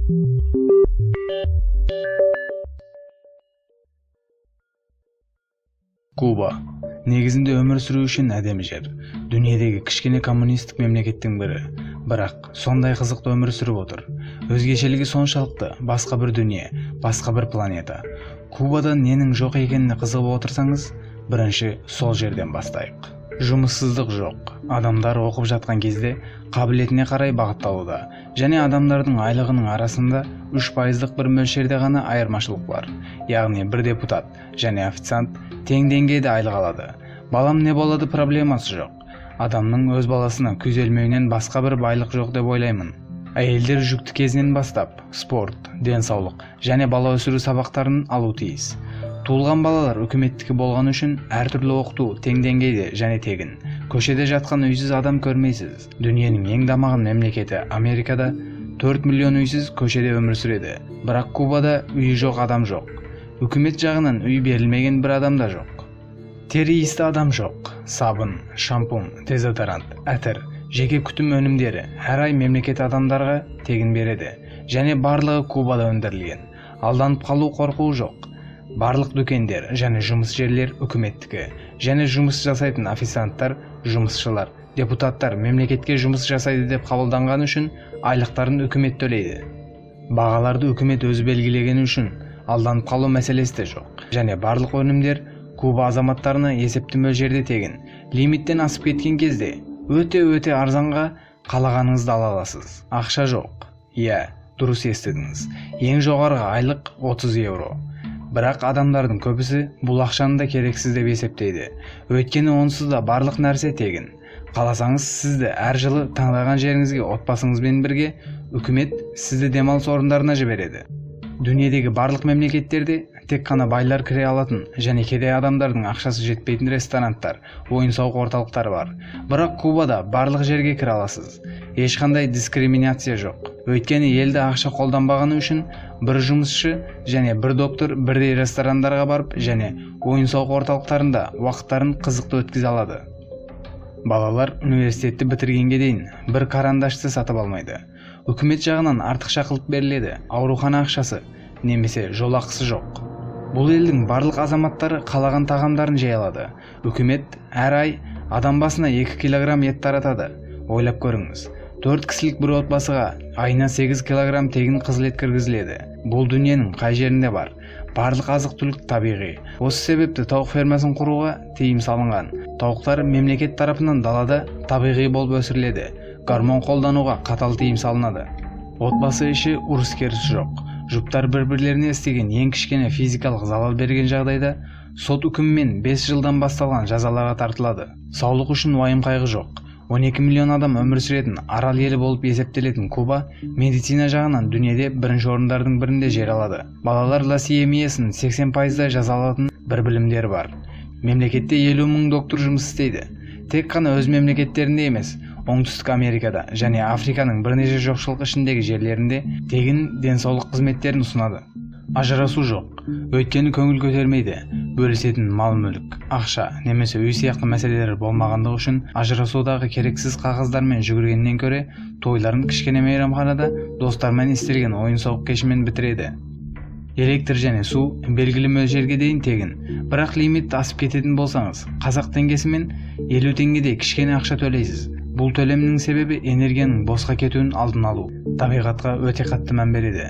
Куба негізінде өмір сүру үшін әдемі жер. Дүниедегі кішкене коммунистік мемлекеттің бірі. Бірақ сондай қызықты өмір сүріп отыр. Өзгешелігі соншалықты, басқа бір дүние, басқа бір планета. Кубада ненің жоқ екеніне қызығып отырсаңыз, бірінші сол жерден бастайық. Жұмыссыздық жоқ. Адамдар оқып жатқан кезде қабілетіне қарай бағытталуда. Және адамдардың айлығының арасында 3%-лық бір мөлшерде ғана айырмашылық бар. Яғни бір депутат және официант тең деңгейде айлық алады. Балам не болады проблемасы жоқ. Адамның өз баласына күйзелмеуінен басқа бір байлық жоқ деп ойлаймын. Әйелдер жүкті кезінен бастап спорт, денсаулық және бала өсіру сабақтарын алу тиіс. Туылған балалар үкіметтікі болғаны үшін әртүрлі оқыту тең деңгейде және тегін. Көшеде жатқан үйсіз адам көрмейсіз. Дүниенің ең дамыған мемлекеті Америкада 4 миллион үйсіз көшеде өмір сүреді. Бірақ Кубада үйі жоқ адам жоқ. Үкімет жағынан үй берілмеген бір адам да жоқ. Тері иісті адам жоқ. Сабын, шампунь, дезодорант, әтір, жеке күтім өнімдері әр ай мемлекет адамдарға тегін береді. Және барлығы Кубада өндірілген. Алданып қалу қорқуы жоқ. Барлық дүкендер және жұмыс жерлер үкіметтікі. Және жұмыс жасайтын официанттар, жұмысшылар, депутаттар мемлекетке жұмыс жасайды деп қабылданған үшін айлықтарын үкімет төлейді. Бағаларды үкімет өзі белгілегені үшін алданып қалу мәселесі де жоқ. Және барлық өнімдер Куба азаматтарына есепті мөлшерде тегін. Лимиттен асып кеткен кезде өте-өте арзанға қалағаныңызды ала аласыз. Ақша жоқ. Иә, дұрыс естідіңіз. Ең жоғарғы айлық 30 евро. Бірақ адамдардың көбісі бұл ақшаны да керексіз деп есептейді. Өйткені онсыз да барлық нәрсе тегін. Қаласаңыз, сізді әр жылы таңдаған жеріңізге отбасыңызбен бірге үкімет сізді демалыс орындарына жібереді. Дүниедегі барлық мемлекеттерде тек қана байлар кіре алатын және кедей адамдардың ақшасы жетпейтін ресторанттар, ойын-сауық орталықтары бар. Бірақ Кубада барлық жерге кіре аласыз. Ешқандай дискриминация жоқ. Өйткені елде ақша қолданбағаны үшін бір жұмысшы және бір доктор бірдей ресторандарға барып және ойын-сауық орталықтарында уақыттарын қызықты өткізе алады. Балалар университетті бітіргенге дейін бір карандашты сатып алмайды. Үкімет жағынан артықша қылып беріледі. Аурухана ақшасы немесе жол ақысы жоқ. Бұл елдің барлық азаматтары қалаған тағамдарын жей алады. Үкімет әр ай адам басына 2 килограмм ет таратады. Ойлап көріңіз. 4 кісілік бір отбасыға айына 8 килограмм тегін қызыл ет кіргізіледі. Бұл дүниенің қай жерінде бар? Барлық азық-түлік табиғи. Осы себепті тауық фермасын құруға тыйым салынған. Тауықтар мемлекет тарапынан далада табиғи болып өсіріледі. Гормон қолдануға қатал тыйым салынады. Отбасы іші ұрыс-керіс жоқ. Жұптар бір-бірлеріне істеген ең кішкене физикалық залал берген жағдайда сот үкімімен 5 жылдан басталған жазаларға тартылады. Саулық үшін уайым-қайғы жоқ. 12 миллион адам өмір сүретін арал елі болып есептелетін Куба медицина жағынан дүниеде бірінші орындардың бірінде жер алады. Балалар лейкемиясын 80%-дай жазалатын бір білімдері бар. Мемлекетте 50 мың доктор жұмыс істейді. Тек қана өз мемлекеттерінде емес, Оңтүстік Америкада және Африканың бірнеше жоқшылық ішіндегі жерлерінде тегін денсаулық қызметтерін ұсынады. Ажырасу жоқ. Өйткені көңіл көтермейді. Бөлісетін мал-мүлік, ақша немесе үй сияқты мәселелер болмағандығы үшін ажырасудағы керексіз қағаздармен жүгіргеннен көре тойларын кішкене мейрамханада достармен істелген ойын-сауық кешімен бітіреді. Электр және су белгілі мөлшерге дейін тегін. Бірақ лимитті асып кететін болсаңыз, қазақ теңгесімен 50 теңгедей кішкене ақша төлейсіз. Бұл төлемнің себебі энергияның босқа кетуін алдын алу. Табиғатқа өте қатты мән береді.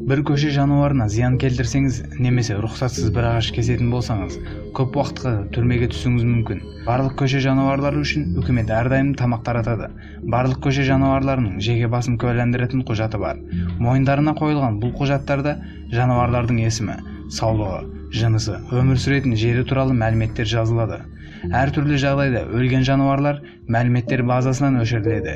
Бір көше жануарына зиян келтірсеңіз немесе рұқсатсыз бір ағаш кесетін болсаңыз, көп уақытқа түрмеге түсуіңіз мүмкін. Барлық көше жануарлары үшін үкімет әрдайым тамақ таратады. Барлық көше жануарларының жеке басын куәландыратын құжаты бар. Мойындарына қойылған бұл құжаттарда жануарлардың есімі, саулығы, жынысы, өмір сүретін жері туралы мәліметтер жазылады. Әртүрлі жағдайда өлген жануарлар мәліметтер базасынан өшіріледі.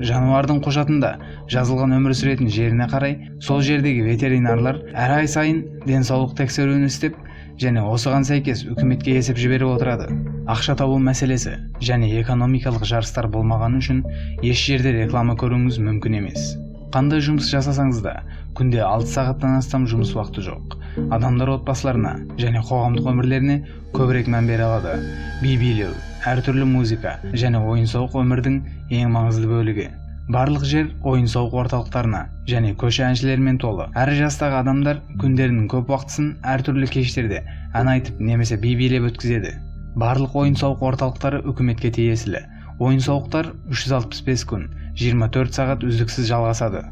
Жануардың құжатында жазылған өмір сүретін жеріне қарай сол жердегі ветеринарлар әр ай сайын денсаулық тексеруін істеп және осыған сәйкес үкіметке есеп жіберіп отырады. Ақша табу мәселесі және экономикалық жарыстар болмағаны үшін еш жерде реклама көруіңіз мүмкін емес. Қандай жұмыс жасасаңыз да, күнде 6 сағаттан астам жұмыс уақыты жоқ. Адамдар отбасыларына және қоғамдық өмірлеріне көбірек мән бере алады. Би билеу, әртүрлі музыка және ойын-сауық өмірдің ең маңызды бөлігі. Барлық жер ойын-сауық орталықтарына және көше әншілерімен толы. Әр жастағы адамдар күндерінің көп уақытысын әртүрлі кештерде ән айтып немесе би билеп өткізеді. Барлық ойын-сауық орталықтары үкіметке тиесілі. Ойын-сауықтар 365 күн, 24 сағат үздіксіз жалғасады.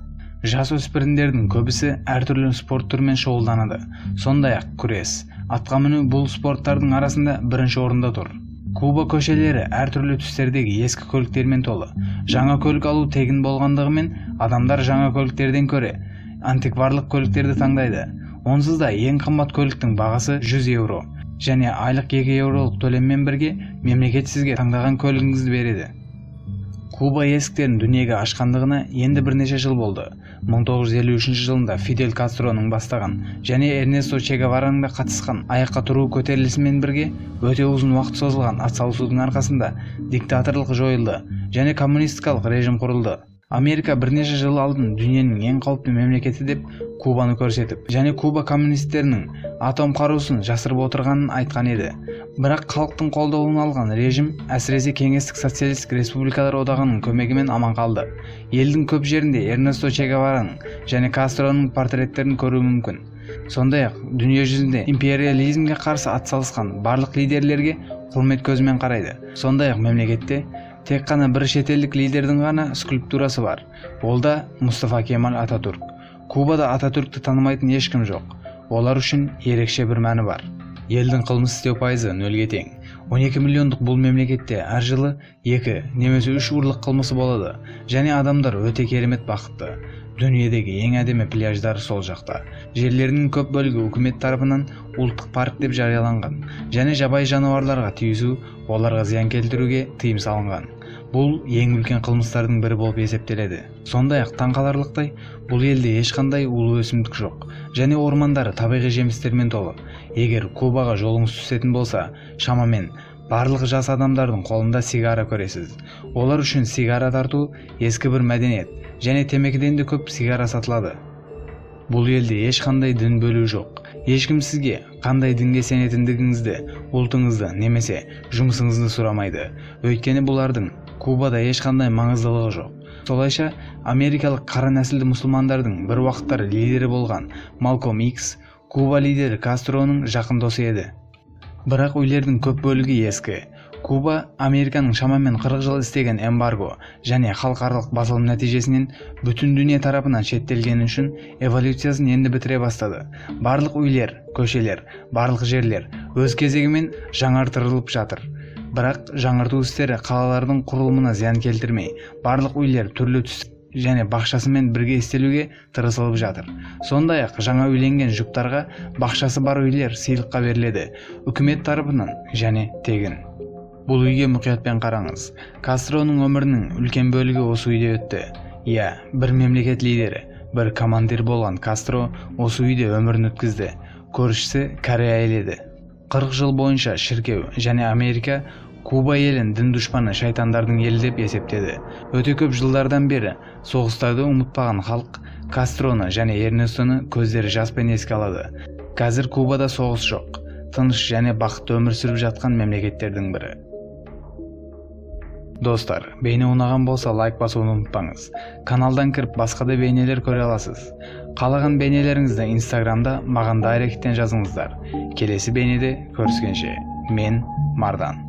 Жас өспірімдердің көбісі әртүрлі спорт түрімен шұғылданады. Сондай-ақ күрес, атқа міну бұл спорттардың арасында бірінші орында тұр. Куба көшелері әртүрлі түстердегі ескі көліктермен толы. Жаңа көлік алу тегін болғандығымен адамдар жаңа көліктерден көрі антикварлық көліктерді таңдайды. Онсыз да ең қымбат көліктің бағасы 100 евро және айлық 2 евролық төлеммен бірге мемлекет сізге таңдаған көлігіңізді береді. Куба есіктерін дүниеге ашқандығына енді бірнеше жыл болды. 1953 жылында Фидель Кастроның бастаған және Эрнесто Че Гевараның да қатысқан аяққа тұру көтерілісімен бірге өте ұзын уақыт созылған атсалысудың арқасында диктаторлық жойылды және коммунистикалық режим құрылды. Америка бірнеше жыл алдын дүниенің ең қауіпті мемлекеті деп Кубаны көрсетіп және Куба коммунистерінің атом қарусын жасырып отырғанын айтқан еді. Бірақ халықтың қолдауын алған режим әсіресе Кеңестік Социалистік Республикалар Одағының көмегімен аман қалды. Елдің көп жерінде Эрнесто Че Гевараның және Кастроның портреттерін көру мүмкін. Сондай-ақ дүние жүзінде империализмге қарсы атсалысқан барлық лидерлерге құрмет көзімен қарайды. Сондай-ақ мемлекетте тек қана бір шетелдік лидердің ғана скульптурасы бар. Ол да Мұстафа Кемал Ататүрк. Кубада Ататүркті танымайтын ешкім жоқ. Олар үшін ерекше бір мәні бар. Елдің қылмыс істеу пайызы нөлге тең. 12 миллиондық бұл мемлекетте әр жылы 2 немесе 3 ұрлық қылмысы болады және адамдар өте керемет бақытты. Дүниедегі ең әдемі пляждар сол жақта. Жерлерінің көп бөлігі үкімет тарапынан ұлттық парк деп жарияланған және жабайы жануарларға тиісу, оларға зиян келтіруге тыйым салынған. Бұл ең үлкен қылмыстардың бірі болып есептеледі. Сондай-ақ таңқаларлықтай, бұл елде ешқандай улы өсімдік жоқ және ормандары табиғи жемістермен толы. Егер Кубаға жолыңыз түсетін болса, шамамен барлық жас адамдардың қолында сигара көресіз. Олар үшін сигара тарту ескі бір мәдениет және темекіден де көп сигара сатылады. Бұл елде ешқандай дін бөлу жоқ. Ешкім сізге қандай дінге сенетіндігіңізді, ұлтыңызды немесе жұмысыңызды сұрамайды. Өйткені бұлардың Кубада ешқандай маңыздылығы жоқ. Солайша, америкалық қара нәсілді мұсылмандардың бір уақыттары лидері болған Малком Икс Куба лидері Кастроның жақын досы еді. Бірақ үйлердің көп бөлігі ескі. Куба Американың шамамен 40 жыл істеген эмбарго және халықаралық басылым нәтижесінен бүтін дүние тарапынан шеттелгені үшін эволюциясын енді бітіре бастады. Барлық үйлер, көшелер, барлық жерлер өз кезегімен жаңартырылып жатыр. Бірақ жаңарту істері қалалардың құрылымына зиян келтірмей, барлық үйлер түрлі түс және бақшасымен бірге істелуге тырысылып жатыр. Сондай-ақ жаңа үйленген жұптарға бақшасы бар үйлер сыйлыққа беріледі, үкімет тарапынан және тегін. Бұл үйге мұқиятпен қараңыз. Кастроның өмірінің үлкен бөлігі осы үйде өтті. Иә, бір мемлекет лидері, бір командир болған Кастро осы үйде өмірін өткізді. Көршісі кәрі әйел еді. 40 жыл бойынша шіркеу және Америка Куба елін дін дұшпаны шайтандардың елі деп есептеді. Өте көп жылдардан бері соғыстарды ұмытпаған халық Кастроны және Эрнестоны көздері жаспен еске алады. Қазір Кубада соғыс жоқ, тыныш және бақытты өмір сүріп жатқан мемлекеттердің бірі. Достар, бейне ұнаған болса лайк басуды ұмытпаңыз. Каналдан кіріп басқа да бейнелер көре аласыз. Қалаған бейнелеріңізді Инстаграмда маған директтен жазыңыздар. Келесі бейнеде көріскенше. Мен Мардан.